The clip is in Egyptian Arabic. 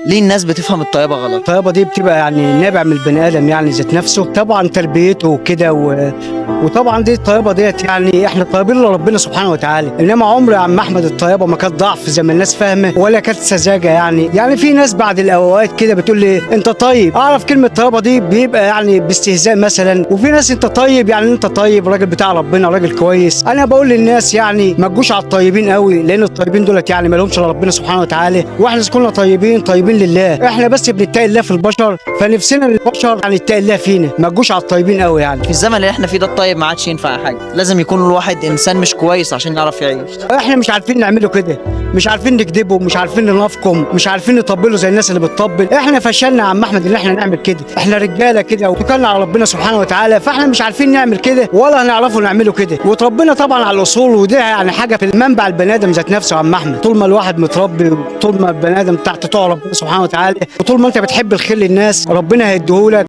ليه الناس بتفهم الطيابه غلط؟ الطيابه دي بتبقى يعني نابع من البني ادم يعني ذات نفسه، طبعا تربيته وكده وطبعا دي الطيابه ديت يعني احنا طيبين لربنا سبحانه وتعالى، انما عمر يا عم احمد الطيابه ما كانت ضعف زي ما الناس فاهمه ولا كانت سذاجة. يعني في ناس بعد الاوقات كده بتقول لي انت طيب، اعرف كلمة طيابه دي بيبقى يعني باستهزاء مثلا، وفي ناس انت طيب يعني انت طيب راجل بتاع ربنا راجل كويس. انا بقول للناس يعني ما تجوش على الطيبين قوي، لان الطيبين دولت يعني ما لهمش الا ربنا سبحانه وتعالى، واحنا كلنا طيبين طيبين لله، احنا بس بنتقي الله في البشر، فنفسنا البشر يعني يتقي الله فينا، ما تجوش على الطيبين قوي يعني. في الزمن اللي احنا فيه ده الطيب ما عادش ينفع حاجة، لازم يكون الواحد انسان مش كويس عشان يعرف يعيش. احنا مش عارفين نعمله كده، مش عارفين نكذبه، مش عارفين ننافقهم، مش عارفين نطبله زي الناس اللي بتطبل. احنا فشلنا يا عم احمد ان احنا نعمل كده، احنا رجاله كده وتوكلنا على ربنا سبحانه وتعالى، فاحنا مش عارفين نعمل كده ولا هنعرفه نعمله كده، وتربينا طبعا على الاصول، وده يعني حاجة في المنبع البني ادم ذات نفسه يا عم احمد. طول ما الواحد متربي، وطول ما البني ادم تحت طاعة ربنا سبحانه وتعالى، وطول ما انت بتحب الخير للناس ربنا هيديهولك.